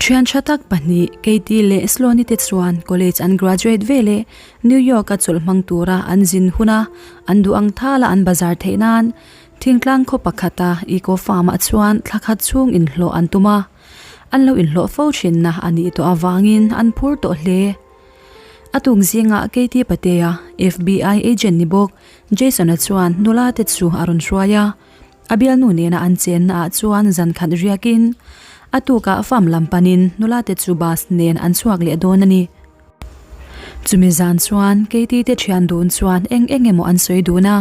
Thian tha tak pahnih Katie leh Sloane te chuan college an graduate veleh New York a chawlh hmang tura an zin huna an duh ang thala an bazar theih nan thingtlang khaw pakhata eco farm ah chuan thla khat chhung inhlawh an tum a, an lo inhlawh fo thinna a nih tawh avangin an phur tawh hle. A tuk zingah Katie Patea, FBI agent ni bawk Jason-a chuan nula te chu a rawn hruai a. A bialnu nena an chenna ah chuan zan khat riakin a tukah farm lam panin nula te chu bus nen an chhuak leh dawn a ni. Chumi zan chuan Katie te thian dun chuan eng eng emaw an sawi dun a,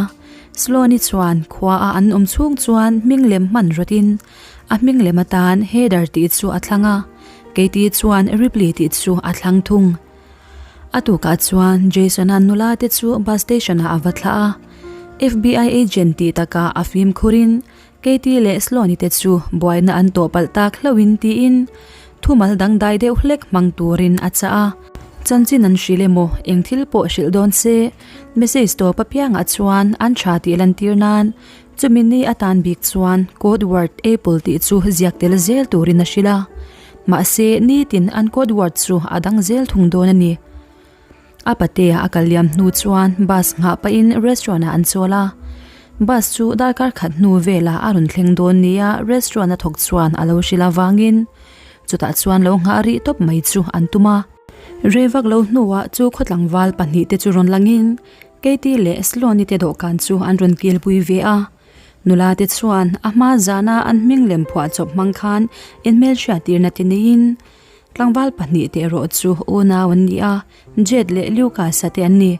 Sloane-i chuan khua a an awm chhung chuan hming lem hman rawtin a hming lem atan Heather tih chu a thlang a, Katie chuan Ripley tih chu a thlang thung. A tukah chuan Jason-a nula te chu bus station-ah a va thlah a, FBI agent tih takah a fimkhurin Katie leh Sloane-i te chu buaina an tawh palh tak hlauhin tiin thumal dangdai deuh hlek hmang turin a chah a. Chanchin an hrilh emaw eng thil pawh hrilh dawn se, message tawp apiangah chuan an tha tih lantir nan chumi ni atan bik chuan code word Apple tih chu ziak tel zel turin a hrilh a. Mahse, nitin an code word chu a dang zel thung dawn a ni. A patea a kal liam hnu chuan bus nghah pahin restaurant ah an chawl a. Bus chu darkar khat hnu velah a rawn thleng dawn nia restaurant a thawk chuan a lo hrilh avangin chutah chuan lo nghah rih tawp mai chu an tum a. Rei vak lo hnuah chu khawtlangval pahnihte chu rawn langin Katie leh Sloane-i te dawhkan chu an rawn kilpui ve a. Nula te chuan a hma zana an hming lem phuah chawp hmang khan inhmelhriattirna ti neiin tlangval pahnihte erawh chu unau an ni a, Jade leh Lucas-a te an ni.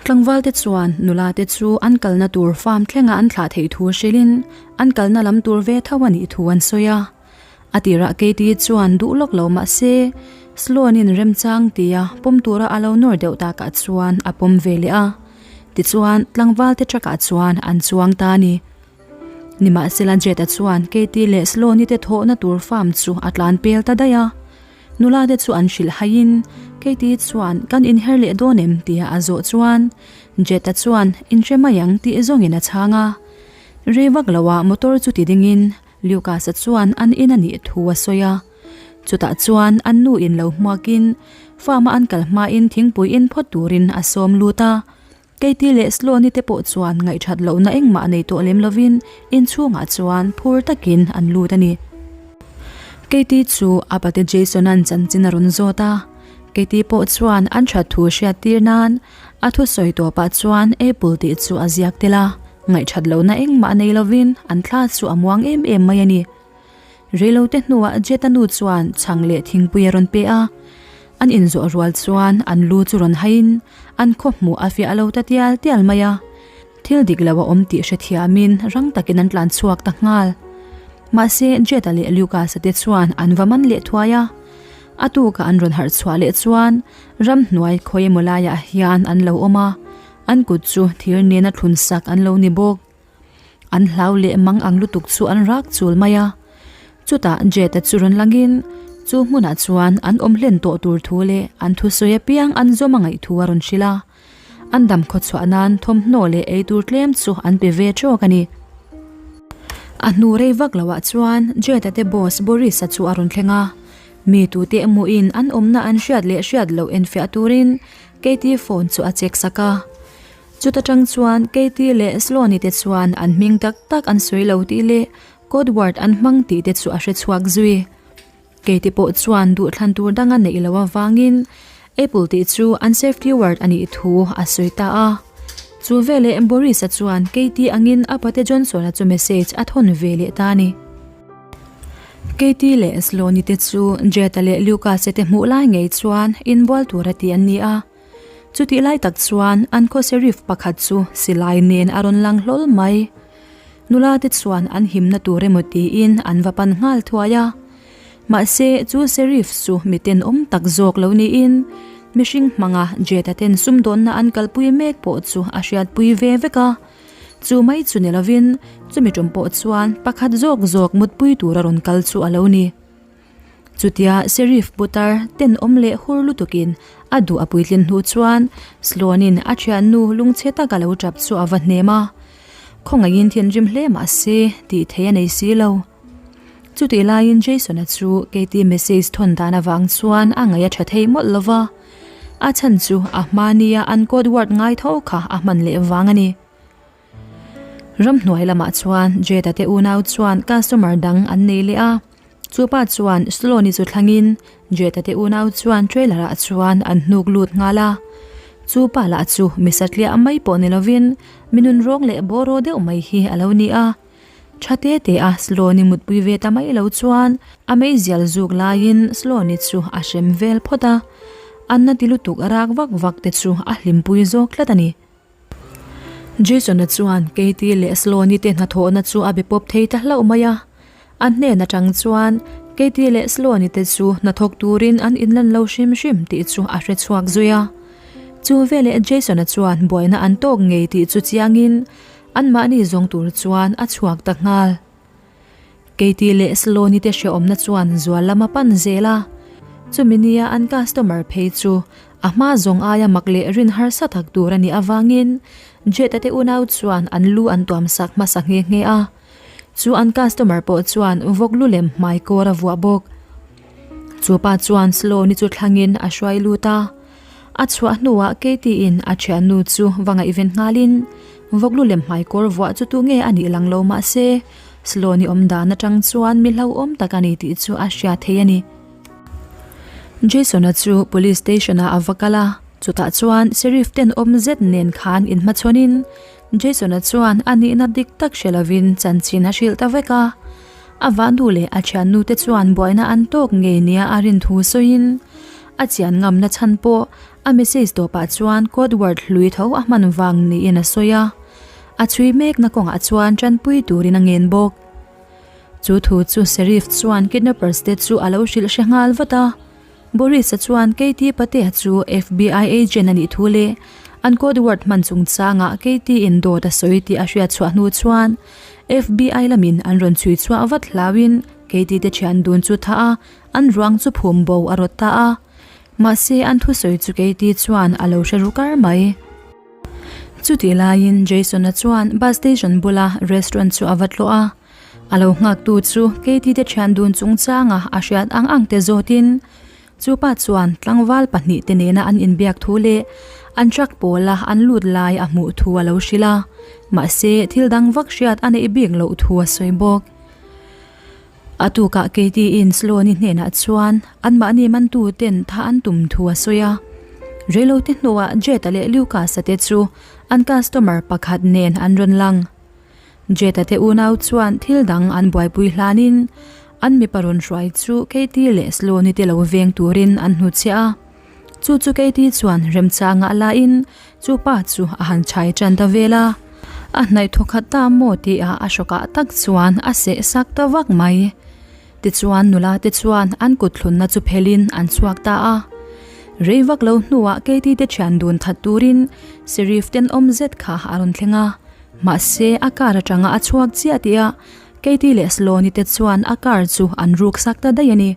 Tlangval te chuan nula te chu an kalna tur farm thlenga an thlah theih thu hrilhin an kalna lam tur ve tho a nih thu an sawi a. A tirah Katie chuan duh lawk lo mah se Sloan-in remchang tia pawm tura a lo nawr deuh takah chuan a pawm ve leh a. Tichuan, tlangval te truck-ah chuan an chuang ta a ni. Nimahsela Jade-a chuan Katie leh Sloan-i te thawhna tur farm chu a tlan pel ta daih a. Nula te chu an hrilh haiin Katie chuan kan inher leh dawn em tia a zawh chuan Jade-a chuan inhre mai ang tih zawngin a chhang a. Rei vak loah motor chu ti dingin Lucas-a chuan an in a nih thu a sawi a. Chutah chuan an nu in lo hmuakin farm-a an kal hmain thingpui in phawt turin a sawm lut a. Katie leh Sloane-i te pawh chuan ngaihthat lohna engmah nei tawh lem lovin inchhungah chuan phur takin an lut a ni. Katie chu a pate Jason-a'n chanchin a rawn zawt a, Katie pawh chuan an that thu hriat tir nan a thusawi tawpah chuan Apple tih chu a ziak tel a, ngaihthat lohna engmah nei lovin an thla chu a muang em em mai a ni. Reilote hnuah Jeta nu chuan chhang leh thingpui a rawn pe a, an inzawh rual chuan an lu chu rawn haiin an khaw hmuh a fiah lo ta tial tial mai a, thil dik lo a awm tih hrethiamin rang takin an tlan chhuak ta nghal. Mahse Jeta leh Lucas-a te chuan an va man leh thuai a, a tuka an rawn harh chhuah leh chuan ramhnuai khawi emaw laiah hian an lo awm a, an kut chu thir nena thlun sak an lo ni bawk. An hlau leh mang ang lutuk chu an rak chul mai a. Chutah Jade-a chu rawn langin chu hmunah chuan an awm hlen tawh tur thu leh an thusawi apiang an zawm a ngaih thu a rawn hrilh a. An dam khawchhuah nan thawmhnaw leh ei tur tlem chu an pe ve tawk a ni. A hnu rei vak loah chuan Jade-a te boss Boris-a chu a rawn thleng a. Mi tute emawiin an awmna an hriat leh hriat loh enfiah turin Katie phone chu a check sak a. Chuta tang chuan Katie leh Sloane-i te chuan an hming tak tak an sawi lo tih leh code word an hmang tih te chu a hre chhuak zui. Katie pawh chuan duhthlan tur dang a neih loh avangin Apple tih chu an safety word a nih thu a sawi ta a. Chu veleh Boris-a chuan Katie angin a pate Johnson-a chu message a thawn ve leh ta a ni. Katie leh Sloane-i te chu Jett-a leh Lucas-a te hmuh lai ngei chuan inbual tura ti an ni a. Chutih lai tak chuan an khaw Sheriff pakhat chu silai nen a rawn lang hlawl mai. Nula te chuan an himna tur emaw tiin an va pan nghal thuai a. Mahse chu Sheriff chu mi tenawm tak zawk lo niin mihring hmanga Jeta ten sumdawnna an kalpui mek pawh chu a hriatpui ve vek a. Chu mai chu ni lovin chumi tum pawh chuan pakhat zawk zawk mutpui tur a rawn kal chu a lo ni. Chutia Sheriff putar tenawm leh hur lutukin a duh a puitlin hnu chuan Sloan-in a thiannu lungchhe taka lo tap chu a va hnem a. Khawngaihin thinrim hle mah se tih theih a nei si lo. Chutih laiin Jason-a chu Katie message thawn dan avang chuan a ngaih a tha thei mawlh lo va, a chhan chu a hma nia an code word ngai tho kha a hman leh vang a ni. Ramhnuai lamah chuan Jade-a te unau chuan customer dang an nei leh a, chupa chuan Sloane-i chu thlangin Jade-a te unau chuan trailer-ah chuan an hnuk lut nghal a. Chupa lah chu mi satliah mai pawh ni lovin mi nunrawng leh bawraw deuh mai hi a lo ni a. Tha te te a Sloane-i mutpui ve ta mai lo chuan a meizial zuk laiin Sloane-i chu a hrem vel phawt a, Anna ti lutuk a rak vak vak te chu a hlimpui zawk tlat a ni. Jason-a chuan Katie leh Sloane-i te hnathawhna chu a be pawp thei ta hlauh mai a, a hnen atang chuan Katie leh Sloane-i te chu hnathawk turin an inlan lo hrim hrim tih chu a hre chhuak zui a. Chu veleh Jason-a chuan buaina an tawk ngei tih chu chiangin anmahni zawng tur chuan a chhuak ta nghal. Katie leh Sloane-i te hrehawmna chuan zual lam a pan zel a, chumi nia an customer phei chu a hma zawng aia mak leh rin harsa tak tur a nih avangin Jade-a te unau chuan an lu an tuam sak hmasa nghe nghe a, chu an customer pawh chuan vawk lu lem hmai kawr a vuah bawk. Chu pa chuan Sloane-i chu thlangin a hruai lut a, a chhuah hnuah Katie-in a thiannu chu va ngaihven nghalin Vawklu lem hmaikawr vuah chu tu nge a nih lang lo mahse, Sloane-i awm dan atang chuan mi hlauhawm tak a ni tih chu a hria thei a ni. Jason-a chu police station-ah a va kal a, chutah chuan Sheriff ten awm zet nen khan inhmachhawnin Jason-a chuan a nihna dik tak hre lovin chanchin a hrilh ta vek a. A vahnu leh a thiannu te chuan buaina an tawk ngei nia a rin thu sawiin a chian ngamna chhan pawh A message tawpah chuan code word hlui tho a hman vang niin a sawi a, a chhui mekna kawngah chuan tanpui turin a ngen bawk. Chu thu chu Sheriff chuan kidnappers te chu a lo hrilh hre nghal vat a, Boris-a chuan Katie Patea chu FBI agent a nih thu leh an code word hman chungchangah Katie in dawt a sawi tih a hriat chhuah hnu chuan FBI lamin an rawn chhui chhuah vat hlauin Katie te thian dun chu tha a, an ruang chu phum bo a rawt ta a. Mahse an thusawi chu Katie chuan a lo hre ru kar mai. Chutih laiin Jason-a chuan bus station bula restaurant chu a va tlawh a, a lo nghaktu chu Katie te thian dun chungchanga a hriat ang ang te zawtin chupa chuan tlangval pahnihte nena an inbiak thu leh an truck pawla an lut lai a hmuh thu a lo hrilh a, mahse thil dang vak hriat a neih bik loh thu a sawi bawk. A tukah Katie-in Sloane-i hnenah chuan anmahni mantu ten tha an tum thu a sawi a. Reilote hnuah Jade-a leh Lucas-a te chu an customer pakhat nen an rawn lang. Jade-a te unau chuan thil dang an buaipui hlanin an mipa rawn hruai chu Katie leh Sloane-i te lo veng turin an hnuchhiah a. Chu chu Katie chuan remchangah a lain chu pa chu a han chhai tan ta vel a, a hnaih thaw khat ta maw tihah a hrawkah tak chuan a seh sak ta vak mai. Tichuan nula te chuan an kut thlunna chu phelin an chhuak ta a. Rei vak lo hnuah Katie te thian dun that turin Sheriff tenawm zet kha a rawn thleng a, mahse a car atanga a chhuak chiah tihah Katie leh Sloane-i te chuan a car chu an ruk sak ta daih a ni.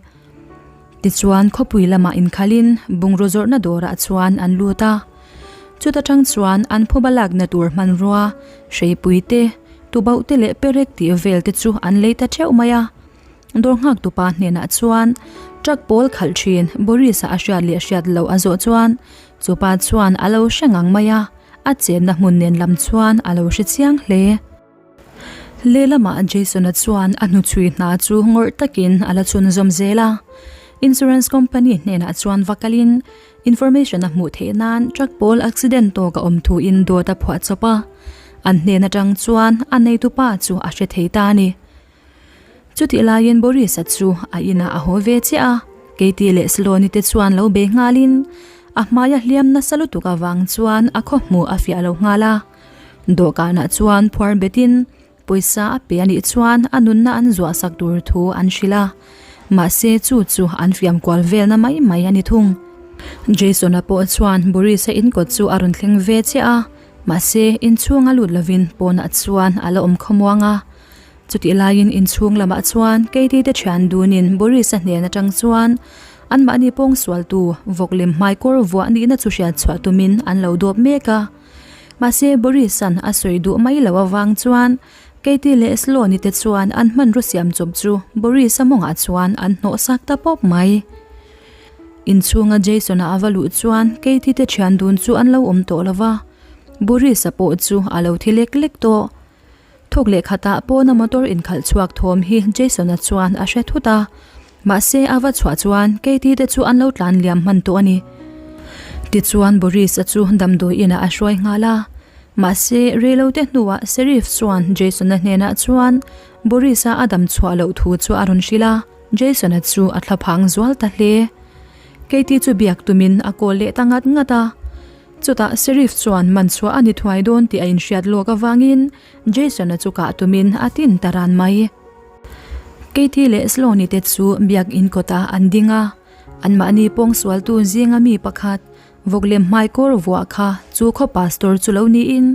Tichuan khawpui lamah inkhalin bungraw zawrhna dawrah chuan an lut a, chuta tang chuan an phuba lakna tur hmanrua, hreipui te, tubauh te leh perek tih vel te chu an lei ta theuh mai a. Dawr nghak tupa hnenah chuan truck pawl khalh thin Boris-a a hriat leh hriat loh a zawh chuan chupa chuan a lo hre ngang mai a, a chenna hmun nen lam chuan a lo hre chiang hle. Lehlamah Jason-a chuan a hnuchhui hna chu ngawrh takin a la chhunzawm zel a. Insurance company hnenah chuan va kalin information a hmuh theih nan truck pawl accident tawk a awm thuin dawt a phuah chawp a. An hnen atang chuan a neitupa chu a hre thei ta a ni. Chutih laiin Boris-a chu a inah a haw ve chiah a, Katie leh Sloane-i te chuan lo bei nghalin a hmaia hliam nasa lutuk avang chuan a khawhmuh a fiah lo nghal a. Dawhkanah chuan phuar betin pawisa a pe a nih chuan a nunna an zuah sak tur thu an hrilh a, mahse chu chu an fiam kual velna mai mai a ni thung. Jason-a pawh chuan Boris-a inkawt chu a rawn thleng ve chiah a, mahse inchhunga lut lovin pawnah chuan a la awm khawmuang a. Chutih laiin inchhung lamah chuan Katie te thian dunin Boris-a hnen atang chuan anmahni pawngsualtu vawk lem hmaikawr vuah nihna chu hriat chhuah tumin an lo dawp mek a. Mahse Boris-a'n a sawi duh mai loh avang chuan Katie leh Sloane-i te chuan an hmanraw siam chawp chu Boris-a mawngah chuan an hnawh sak ta pawp mai. Inchhunga Jason-a a va luh chuan Katie te thian dun chu an lo awm tawh lo va, Boris-a pawh chu a lo thi lek lek tawh. Thawk leh khatah pawna motor inkhalh chhuak thawm hi Jason-a chuan a hre thut a, mahse a va chhuah chuan Katie te chu an lo tlan liam hman tawh a ni. Tichuan Boris-a chu damdawi inah a hruai nghal a, mahse reilote hnuah Sheriff chuan Jason-a hnenah chuan Boris-a a dam chhuah loh thu chu a rawn hrilh a, Jason-a chu a thlaphang zual ta hle. Katie chu biak tumin a kawl leh ta ngat ngat a. Chutah Sheriff chuan man chhuah a ni thuai dawn tih a inhriat lawk avangin Jason-a chu kah tumin a tin ta ran mai. Katie leh Sloane-i te chu biak in kawtah an ding a, anmahni pawngsualtu zinga mi pakhat vawklem hmaikawr vuah kha chu khaw pastor chu lo niin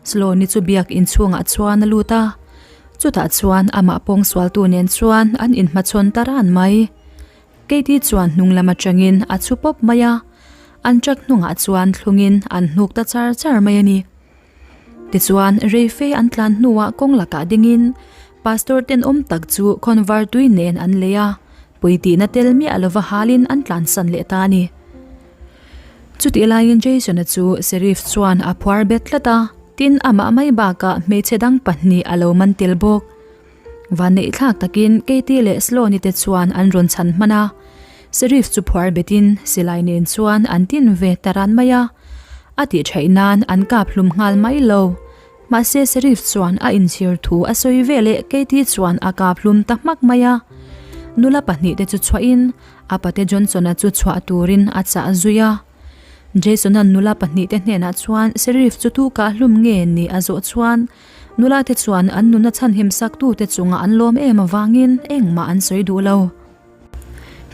Sloane-i chu biak in chhungah chuan a lut a, chutah chuan amah pawngsualtu nen chuan an inhmachhawn ta ran mai. Katie chuan hnung lam atangin a chhu pawp mai a, an truck hnungah chuan thlungin an hnuk ta char char mai a ni. Tichuan, reife an tlan hnuah kawng lakah dingin Pastor tenawm tak chu khawnvar tui nen an lei a, puitihna tel miah lova halin an tlansan leh ta a ni. Chutih laiin Jason-a chu Sheriff chuan a phuar bet tlat a, tin amah mai bakah hmeichhe dang pahnih a lo man tel bawk. Vanneih thlak takin Katie leh Sloane-i te chuan an rawn chhan hman a, Sheriff chu phuar betin silai nen chuan an tin ve ta ran mai a, a tih theih nan an kap hlum nghal mai lo. Mahse Sheriff chuan a inchhir thu a sawi ve leh Katie chuan a kap hlum ta hmak mai a. Nula pahnihte chu chhuahin a pate Johnson-a chu chhuah turin a chah zui a. Jason-a'n nula pahnihte hnenah chuan Sheriff chu tu kah hlum nge ni a zawh chuan Nula te chuan an nuna chhanhim sak tute chungah an lawm em avangin engmah an sawi duh lo.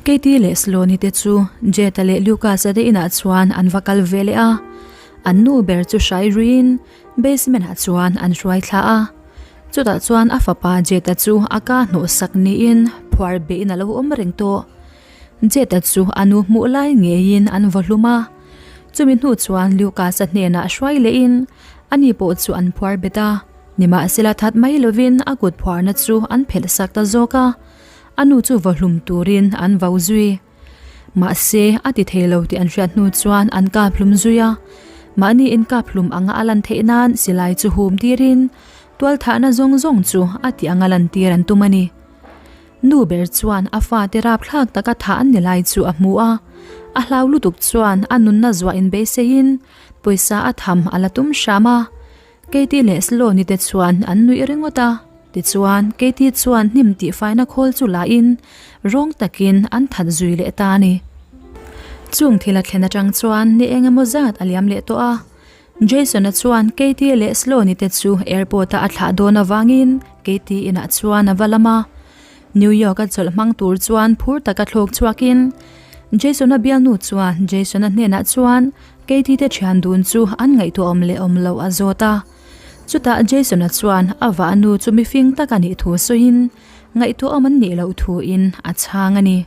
Katie leh Sloane te chu Jeta leh Lucas-a te inah chuan an va kal ve leh a, an nu ber chu hrai ruiin basement-ah chuan an hruai thla a. Chutah chuan a fapa Jeta chu a ka hnawh sak niin phuar beihin a lo awm reng tawh. Jeta chu a nu hmuh lai ngeiin an vaw hlum a, chumi hnu chuan Lucas-a hnenah hruai lehin Ani pawh chu an phuar bet a, nimahsela that mai lovin a kut phuarna chu an phelh sak ta zawk a, a nu chu vaw hlum turin an vau zui. Mahse, a ti thei lo tih an hriat hnu chuan an kap hlum zui a, mahni inkap hlum anga a lan theih nan silai chu hum tirin tualthahna zawng zawng chu a tih anga lantir an tum a ni. Nu ber chuan a fate rapthlak taka thah an ni lai chu a hmu a, a hlau lutuk chuan a nunna zuah inbeiseiin Pawisa a tham a la tum hram a, Katie leh Sloane-i te chuan an nuih ringawt a. Tichuan, Katie chuan hnim tihfaina khawl chu la in rawng takin an that zui leh ta a ni. Chung thil a thlen atang chuan ni eng emaw zat a liam leh tawh a. Jason-a chuan Katie leh Sloane-i te chu airport-a a thlah dawn avangin Katie inah chuan a va lam a. New York-a chawlh hmang tur chuan phur taka thlawk chhuakin Jason-a bialnu chuan Jason-a hnenah chuan Katie te thian dun chu an ngaihtuahawm leh awm loh a zawt a. Chutah Jason-a chuan a vahnu chu mifing tak a nih thu sawiin ngaihtuahawm an nih loh thuin a chhang a ni.